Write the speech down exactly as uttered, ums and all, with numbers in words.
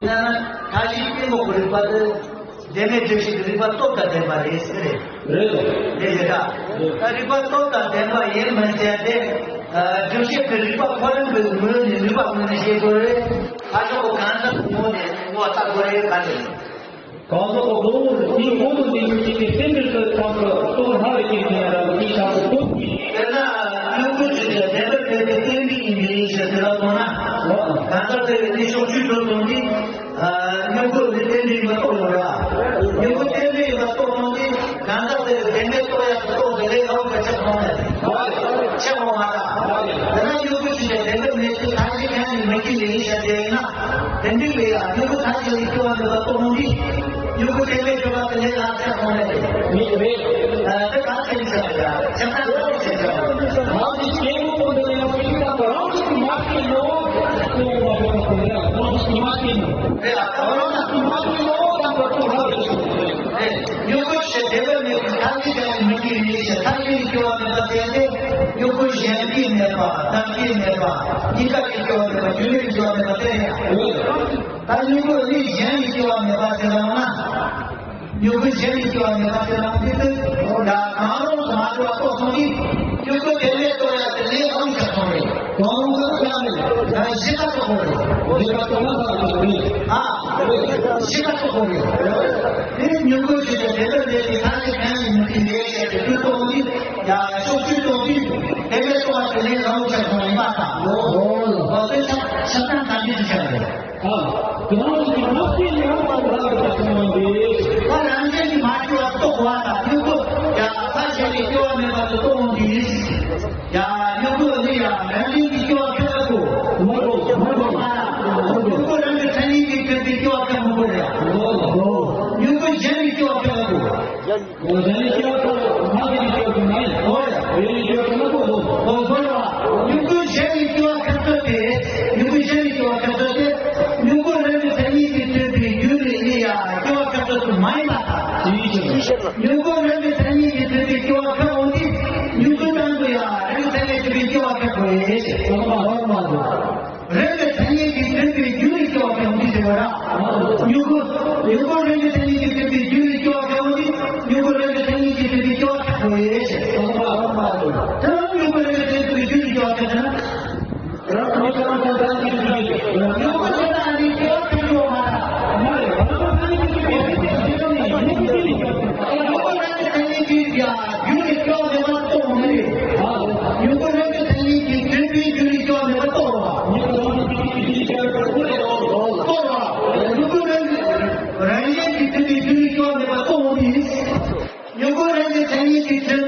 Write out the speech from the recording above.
ཐ་ཤི་སྐྱེ་འགོག་གི་རིགས་པ་དེ་བདེན་མེད་བདེན་བཞི་གི་རིགས་པ་སྟོབས་དང་ལྡན་པ་རེད་ཟེར་རེད། རེད་དོ། རེད་རེད་ད། ད་རིགས་པ་སྟོབས་དང་ལྡན་པ་ཡིན་མིན་ཟེར་ཏེ། བདེན་བཞི་གི་རིགས་པ་ཁོ་རང་གི་ངོས་ནས་ནུས་པ་ངོས་ནས་བཤད་དགོས་རེད། ཁ་ཕྱོགས་གང་ཟག་གི་ངོས་ནས་ངོ་ཚ་དགོས་རེད་ག་རེད། གང་ཟག་གི་ངོ་བོ་དེའི་ངོ་བོ་འདི་ཉིད་ཀྱི་རྟེན་འབྲེལ་དུ་ཐམས་ཅད་སྟོབས་སྣ་རེ་སྐྱེས་ཏེ་ཡང་རང་གི་ཆགས་པའི་སྟོབས་ཀྱིས། དཔེར་ན་སྨྱུ་གུ་ཞིག་གི་བདེན་པར་ཐལ་ཏེ་རྟེན་འབྲེལ་ཡིན་པའི་ཕྱིར་ཟེར་བ་མཐོང་ན། གང་ཟག་དེ་ཡི་ནི་ཕྱོགས་ཆོས་ཐོབ་དོན་འདི། སྨྱུ་གུ་ནི་རྟེན་འབྲེལ་ཡིན་པ་རྟོགས་ཡོང་ར། སྨྱུ་གུ་རྟེན་འབྲེལ་ཡིན་པ་རྟོགས་དོན་འདི་གང་ཟག་དེ་ཡི་བདེན་པའི་རྟོགས་ཡག་གི་རྟོགས་དེ་ལས་ལྷག་པའི་ཆགས་སོང་ནས། ཆགས་འོང་མ་ར། དེ་ན་སྨྱུ་གུ་ཞིག་གི་བདེན་པར་མེད་ཚུལ་ཐ་སྙད་ཀྱང་ཡིན་མི་སྐྱེ་ལེ་ཡིན་ཤ་དེ་ཡིན་ན། དེ་འདྲའི་ལས་ཡང་སྨྱུ་གུ་ཐ་སྙད་ལས་སྐྱེ་བ་མེད་པ་རྟོགས་ནི། སྨྱུ་གུ་རྟེན་པའི་སྤྱོད་པ་དེ་ལས་ལྷག་ཆགས་སོང་ནས། མི་རེད། ཨ་དེ་ག་ཚད་ཡིན་ཤ་ཡ་ཆགས་སྡང་ག་ཚད་ཡིན་ཤ་ཡ། ང་ཚོའི་སྐྱེ་བོ་ཀུན་ཏུ་ཡང་སྤྱི་དང་རང་བཞིན་གྱིས་མ་སྐྱེས་ནོ། སྐྱེ་བོ་མ་སྐྱེས་པ་ཀུན་ཏུ་ཡང་རང་བཞིན་གྱིས་མ་སྐྱེས་ནོ། རེད་ཨ། རང་བཞིན་གྱིས་མ་སྐྱེས་ནོ་དང་པོ་ཐོག་ལ་རེད། སྨྱུ་གུ་ཞིག་བདེན་པར་མེད་པའི་ཐ་སྙད་ཀྱང་མི་སྐྱེ་ལེ་ཡིན་ཤ་ཐ་སྙད་ལས་སྐྱེ་བ་མེད་པ་དེ་སྟེ། སྨྱུ་གུ་གཞན་གྱིས་མེད་པ་བདག་གིས་མེད་པ་གཉིས་ཀ་ལས་སྐྱེ་བ་མེད་པ་རྒྱུ་ལས་སྐྱེ་བ་མེད་པ་དེ་རེད། ད་སྨྱུ་གུ་ནི་གཞན་ལས་སྐྱེ་བ་མེད་པ་ཟེར་བ་ན། སྨྱུ་གུ་གཞན་ལས་སྐྱེ་བ་མེད་པ་ཟེར་བ་དེ་དུས་ད་གང་རུང་དུ་མ་གྲུབ་པ་རྟོགས་སོང་གིས། སྨྱུ་གུ་དེ་ལས་རྟོགས་ཡ་དེ་ལས་རུང་ཆགས་སོང་རེད། གང་རུང་དུ་ཡང་མེད། ད་གཞི་ལྟ་རྟོགས་དགོས་རེད། གཞི་ལྟ་རྟོགས་ན་ད་རྟོགས་རེད། ཨ། གཞི་ལྟ་རྟོགས་དགོས་རེད། དེ་སྨྱུ་གུ་ཞིག་གི་བདེན་པར་མེད་པའི་ཐ་སྙད་གང་ཡིན་མི་ཤེས་ལས་ཡ་དེ་དུས་རྟོགས་ནི། ཡ་ཕྱོགས་ཆོས་རྟོགས་དུས་དེ་ལས་རྟོགས་པ་དེ་ལས་རང་ཆགས་སོང་ཡིན་པ་དང་། འོ་དེ་ཆགས་ཆགས་སྡང་དང་འདྲེས་ཀྱི་ཆགས་རེད། ཨ། དེ་རང་བཞིན་གྱིས་མ་སྐྱེས་ནས་རང་དང་རང་གི་ཆགས་སོང་བ་འདི། ད་རང་བཞིན་གྱིས་མ་སྐྱེས་པ་རྟོགས་པ་དང་སྨྱུ་གུ་ཡ་ཕར་ཕྱིན་ལས་སྐྱེ་བ་མེད་པ་དུ་རྟོགས་འོང་དུས། ཡ་སྨྱུ་གུ་ནི་ཡ་རང་བཞིན་གྱིས་སྐྱེ་བ་ཁེགས་པ་གོ། མ་རྟོགས་མ་རྟོགས་མ། སྨྱུ་གུ་རང་གི་མཚན་ཉིད་ཀྱིས་གྲུབ་པའི་སྐྱེ་བ་ཁེགས་མི་དགོས་ཡ། སྨྱུ་གུ་གཞན་གྱིས་སྐྱེ་བ་ཁེགས་པ་གོ། འོ་དེ་ནི་སྐྱེ་བ་ཁེགས་མ་དེ་ནི་སྐྱེ་བ་ཁེགས་མ་ཡིན། འོ་ཡ། དེ་ནི་སྐྱེ་བ་ཁེགས་མ་གོ་ལོ། འོ་སོ་ར། སྨྱུ་གུ་གཞན་གྱིས་སྐྱེ་བ་ཁེགས་ཚུལ་དེ། སྨྱུ་གུ་གཞན་གྱིས་སྐྱེ་བ་ཁེགས་ཚུལ་དེ། སྨྱུ་གུ་རང་གི་མཚན་ཉིད་ཀྱིས་གྲུབ་པའི་རྒྱུ་ལས་ནི་ཡ་སྐྱེ་བ་ཁེགས་ཚུལ་དུ་མ་ཡིན་པ་དང་། སྨྱུ་གུ་རང་གི་མཚན་ཉིད་ཀྱིས་གྲུབ་པའི་སྐྱེ་བ་ཁེགས་འོང་དུས། སྨྱུ་གུ་དང་དུ་ཡ་རང་གི་མཚན་ཉིད་གྲུབ་པའི་སྐྱེ་བ་ཁེགས་དགོས་ཡོད་ཅེས། རང་གི་མཚན་ཉིད་ཀྱིས་གྲུབ་པའི་རྒྱུ་ལས་སྐྱེ་བ་ཁེགས་འོང་དུས་ཟེར་བ་ར། སྨྱུ་གུ། སྨྱུ་གུ་རང་གི་མཚན་ཉིད་ཀྱིས་གྲུབ་པའི་རྒྱུ་ལས་སྐྱེ་བ་ཁེགས་འོང་དུས། སྨྱུ་གུ་རང་གི་མཚན་ཉིད་ཀྱིས་གྲུབ་པའི་སྐྱེ་བ་ཁེགས་དགོས་ཡོད་ཅེས། དེ་ལ་སྨྱུ་གུ་རང་གི་མཚན་ཉིད་ཀྱིས་གྲུབ་པའི་རྒྱུ་ལས་སྐྱེ་བ་ཁེགས་ན། རང་གི་མཚན་ཉིད་ཀྱིས་གྲུབ་པའི་རྒྱུ་ལས་སྐྱེ་བ་ཁེགས་དགོས་ཡོད་ཅེས། སྨྱུ་གུ་རང་གི་མཚན་ཉིད་ཀྱིས་གྲུབ་པའི་རྒྱུ་ལས་སྐྱེ་བ་ཁེགས་དགོས་ཡོད་ཅེས། སྨྱུ་གུ་རང་གི་མཚན་ཉིད་ཀྱིས་ཡ། རྒྱུ་ལས་སྐྱེ་བ་མེད་པ་རྟོགས་མི་རེད། སྨྱུ་གུ་རང་གི་མཚན་ཉིད་ཀྱིས་གྲུབ་པའི་རྒྱུ་ལས་སྐྱེ་བ་མེད་པ་རྟོགས་རོགས། རྟོགས་རོགས། སྨྱུ་གུ་རང་གི་རང་བཞིན་གྱིས་གྲུབ་པའི་རྒྱུ་ལས་སྐྱེ་བ་མེད་པ་རྟོགས་འོང་དུས། སྨྱུ་གུ་རང་གི་མཚན་ཉིད་ཀྱིས་གྲུབ་